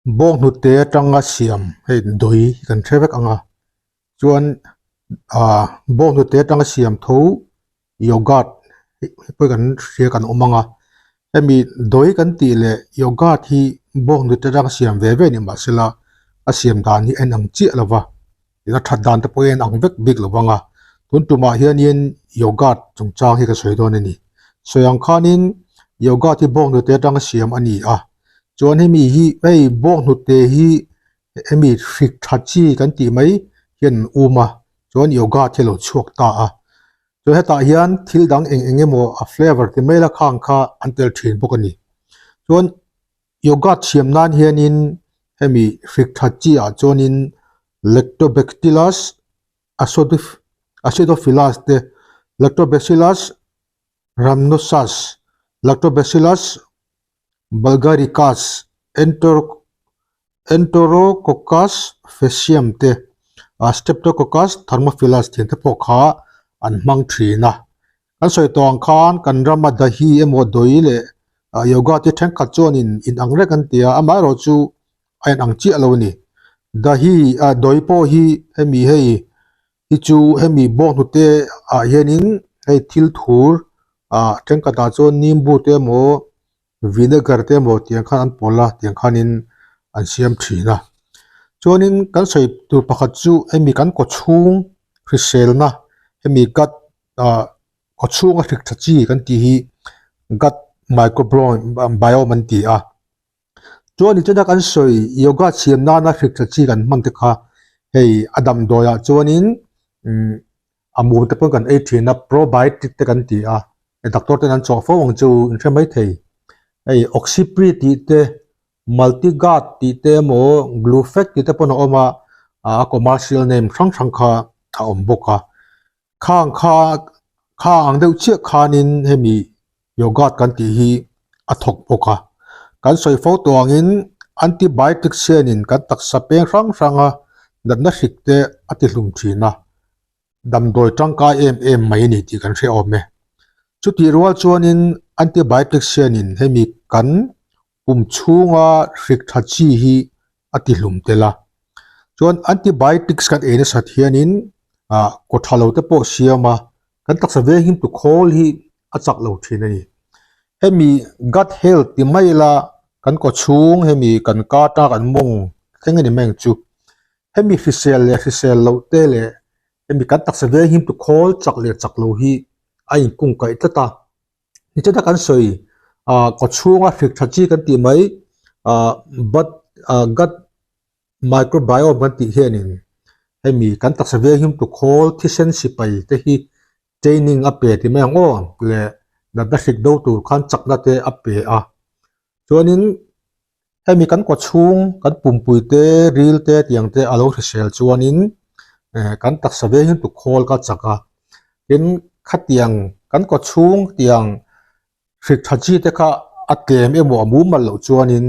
Bawnghnute atanga siam hei dawi kan hre vek ang a chuan ah bawnghnute atanga siam tho yogurt hei pawh kan hria kan awm ang a hemi dawi kan tih leh yogurt hi bawnghnute atanga siam ve ve ni mahsela a siam dan hi a inang chiah lo va a that dan te pawh hi a inang vek bik lo vang a tun tumah hianin yogurt chungchang hi ka sawi dawn a ni sawi ang khanin yogurt hi bawnghnute atanga siam a ni a. Chuan hemi hi hei bawnghnute hi hemi hrik tha chi kan tih mai hian an um a chuan yoga te a lo chhuak ta a chuan hetah hian thil dang eng eng emaw a flavour ti mai la khang kha an tel thin bawk a ni chuan yoga thiam nan hianin hemi hrik tha chi ah chuanin lactobacillus acidophilus te lactobacillus rhamnosus lactobacillus Bulgaricus, Enterococcus faecium te, Streptococcus thermophilus tih te pawh kha an hmang thin a. Kan sawi tawh ang khan kan rama dahi emaw dawi leh yoga te thenkhat chuanin inang reng an ti a, amaherawhchu a inang chiah lo a ni. Dahi, dawi pawh hi hemi hei hi chu hemi bawnghnute ah hianin hei thil thur ah thenkhat ah chuan nimbu te emaw vinegar te emaw tiang khan an pawl a tiang khanin an siam thin a chuanin kan sawi tur pakhat chu hemi kan kaw chhung hriselna hemi gut ah kaw chhunga hrik tha chi kan tih hi gut microbiome an ti a. Chuan nichina kan sawi yoga siam nana hrik tha chi kan hman te kha hei a damdawi ah chuanin umm a mum te pawh kan ei thin a probiotic te kan ti a doctor ten an chawh fo ang chu in hre maithei hei oxypri tih te multiguard tih te emaw glufect tih te pawn a awm a a commercial name hrang hrang kha a awm bawk a. Khang kha kha ang deuh chiah khanin hemi yogurt kan tih hi a thawk bawk a. Kan sawi fo tawh angin antibiotics hianin kan taksa peng hrang hranga natna hrik te a ti hlum thin a, damdawi tangkai em em mai a ni tih kan hre awm e. Chutih rual chuanin antibiotics hianin hemi kan pum chhunga hrik tha chi hi a ti hlum tel a. Chuan antibiotics kan ei nasat hianin ah kaw tha lo te pawh siam a, kan taksa veng him tu khawl hi a chak lo thin a ni. Hemi gut health ti mai ila kan kaw chhung hemi kan ka atanga kan mawng thleng a ni mai ang chu. Hemi hrisel leh hrisel loh te leh hemi kan taksa veng him tu khawl chak leh chak lo hi a inkungkaih tlat a. Nichata kan sawi ah kaw chhunga hrik tha chi kan tih mai ah but ah gut microbiome kan tih hianin hemi kan taksa veng him tu khawl thisen sipai te hi training a pe ti mai ang aw leh natna hrik do tur khan chakna te a pe a chuanin Hemi kan kaw chhung kan pumpui te ril te tiang te a lo hrisel chuanin eh kan taksa veng hian tukhawl ka chak a tin khatiang kan kaw chhung tiang hrik tha chi te kha a tlem emaw a mumal loh chuanin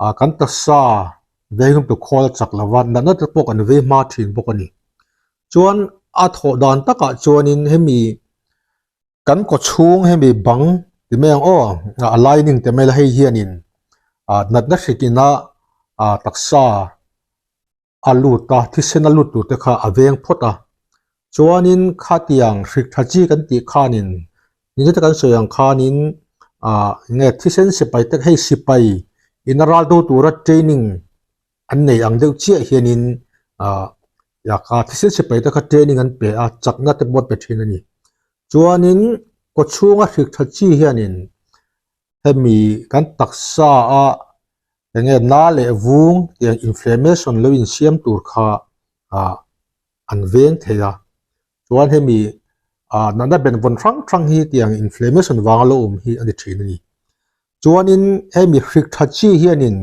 ah kan taksa veng hian tukhawl a chak lova natna te pawh kan vei hma thin bawk a ni chuan a thawh dan takah chuanin hemi. Kan kaw chhung hemi bang ti mai ang aw a lining ti mai la hei hianin ah natna hrik ina ah taksa a lut a thisen a lut tur te kha a veng phawt a chuanin khatiang hrik tha chi kan tih khanin nizat a kan sawi ang khanin ah nge thisen sipai te hei sipai ina ral do tura training an nei ang deuh chiah hianin ah laka thisen sipai te kha training an pe a chakna te pawh an pe thin a ni chuanin kaw chhunga hrik tha chi hianin hemi kan taksa a enge na leh vung tiang inflammation lo insiam tur kha ah an veng thei a chuan hemi ah natna benvawn hrang hrang hi tiang inflammation vanga lo awm hi a ni thin a ni. Chuanin hemi hrik tha chi hianin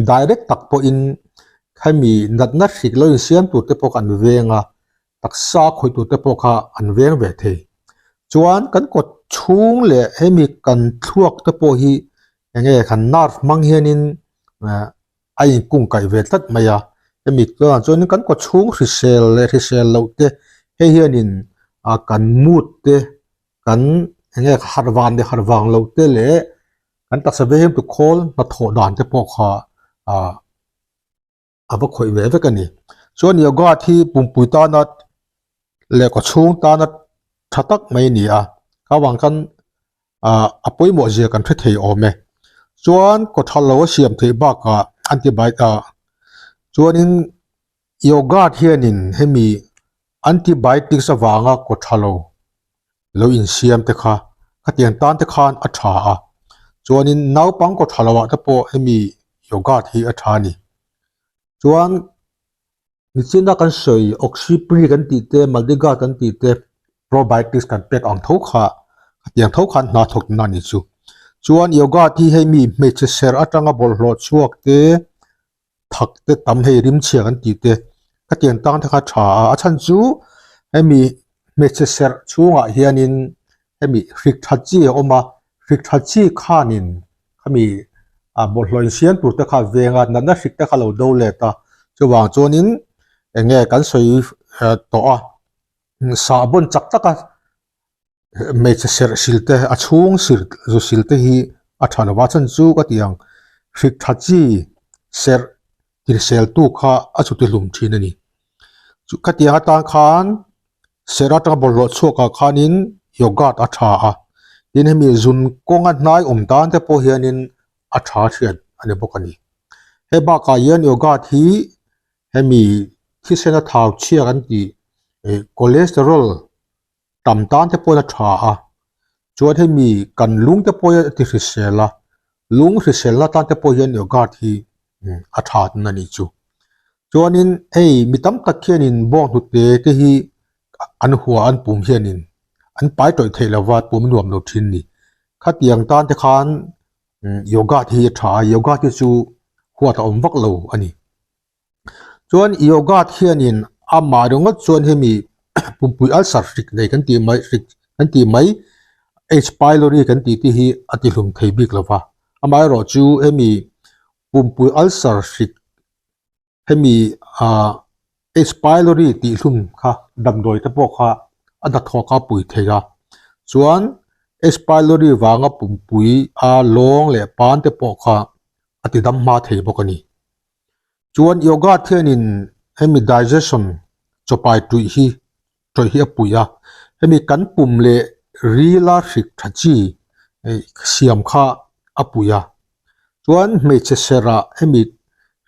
direct tak pawhin hemi natna hrik lo insiam tur te pawh kha an veng a, taksa khawih tur te pawh kha an veng ve thei. Chuan kan kawt chhung leh hemi kan thluak te pawh hi enge kan nerve hmang hianin a inkungkaih ve tlat mai a, hemi tunah chuanin kan kaw chhung hrisel leh hrisel loh te hei hianin ah kan mood te kan enge harh vang leh harh vang loh te leh kan taksa veng tu khawl hnathawh dan te pawh kha Ah a va khawih ve vek a ni. Chuan yoga hi pumpui tana leh kawchhung tana tha tak mai a ni a, kha vang khan ah a pawimawh zia kan hre thei awm e. Chuan kawtha lo a siam theih bakah antibiotic ah chuanin yoga hianin hemi antibiotics avanga kawtha lo lo insiam te kha khatiang tan te khan a tha a chuanin naupang kaw tha loh ah te pawh hemi yogurt hi a tha a ni chuan nichina kan sawi oxypri kan tih te multigard kan tih te probiotics kan pek ang tho kha khatiang tho khan hna thawk na a ni chu chuan yogurt hi hei mi hmeichhe serh atanga bawlhhlawh chhuak te thak te tam hei rim chhia kan tih te khatiang tang te kha tha a a chhan chu hemi hmeichhe serh chhungah hianin hemi hrik tha chi a awm a hrik tha chi khanin khami ah bawlhhlawh insiam tur te kha a veng a natna hrik te kha a lo do let a chuvang chuanin eng nge kan sawi tawh a sahbawn chak tak a. Hmeichhe serh sil te a chhung sil zu sil te hi a tha lova chhan chu ka ti ang hrik tha chi serh tirsel tu kha a chuti hlum thin a ni. Chu khatiang atan khan serh atanga bawlhhlawh chhuak ah khanin yogurt a tha a tin hemi zun kawnga hnai awm tan te pawh hianin a tha thian a ni bawk a ni. Hei bakah hian yogurt hi hemi thisen a thau chhia kan tih eh cholesterol tam tan te pawhin a tha a, chuan hemi kan lung te pawh hi a ti hrisel a, lung hriselna tan te pawh hian yogurt hi a tha thin a nih chu. Chuanin hei mi tam tak hianin bawnghnute te hi an hua an pum hianin an pai tawih theih lova pum nuam lo thin a ni. Khatiang tan te khan yogurt hi a tha a, yogurt hi chu huat a awm vak lo a ni. Chuan yogurt hianin amah ringawt chuan hemi pumpui ulcer hrik nei kan tih mai hrik kan tih mai H pylori kan tih te hi a ti hlum thei bik lo va amaherawh chu hemi pumpui ulcer hrik hemi ah H pylori tih hlum kha damdawi te pawh kha a hnathawk a pui thei a chuan H pylori vanga pumpui a lawng leh pan te pawh kha a ti dam hma thei bawk a ni. Chuan yoga thianin hemi digestion chawpai tuih hi tawih hi a puih a, hemi kan pum leh rila hrik tha chi siam kha a puih a. Chuan hmeichhe serah hemi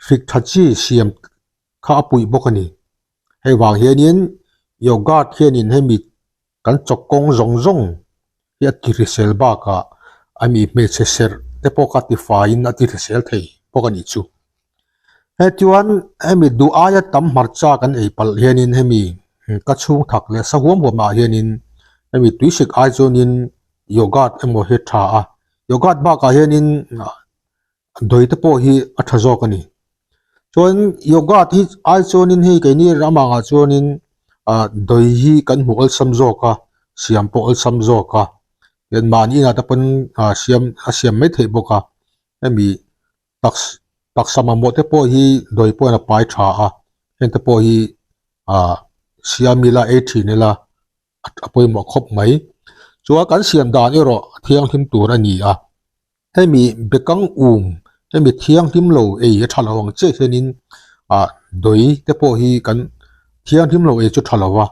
hrik tha chi siam kha a puih bawk a ni. Hei vang hianin yoga thianin hemi Kan chawk kawng zawng zawng hi a ti hrisel bakah a mi hmeichhe serh te pawh kha tifaiin a ti hrisel thei bawk a nih chu. He chuan hemi duh aia tam hmarcha kan ei palh hianin hemi ka chhung thak leh sa huam huamah hianin hemi tuisik ai chuanin yogurt emaw hi a tha a, yogurt bakah hianin dawi te pawh hi a tha zawk a ni. Chuan yogurt hi ai chuanin hei keini ram angah chuanin ah dawi hi kan hmuh awlsam zawk a siam pawh awlsam zawk a tian mahni inah te pawn ah siam a siam mai theih bawk a hemi taksa taksa mamawh te pawh hi dawi pawhin a pai tha a heng te pawh hi ah siam ila ei thin ila a pawimawh khawp mai. Chuan kan siam dan erawh a thianghlim tur a ni a. Hemi bekang um hemi thianghlim lo ei a tha lo ang chiah hianin ah dawi te pawh hi kan thianghlim lo ei chu tha lo a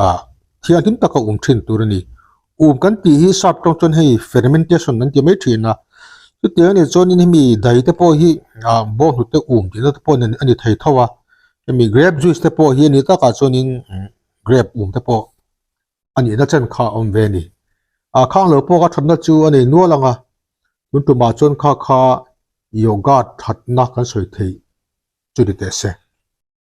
ah thianghlim taka um thin tur a ni. Um kan tih hi sap tawng chuan hei fermentation an ti mai thin a chutiang anih chuanin hemi dai te pawh hi ah bawnghnute um tihna te pawh a ni thei tho a hemi grape juice te pawh hi a ni takah chuanin grape um te pawh a nihna chen kha a awm ve a ni. Ah khang lo pawh ka thatna chu a nei nual ang a, tun tumah chuan kha kha yoga thatna kan sawi theih chu ni teh se.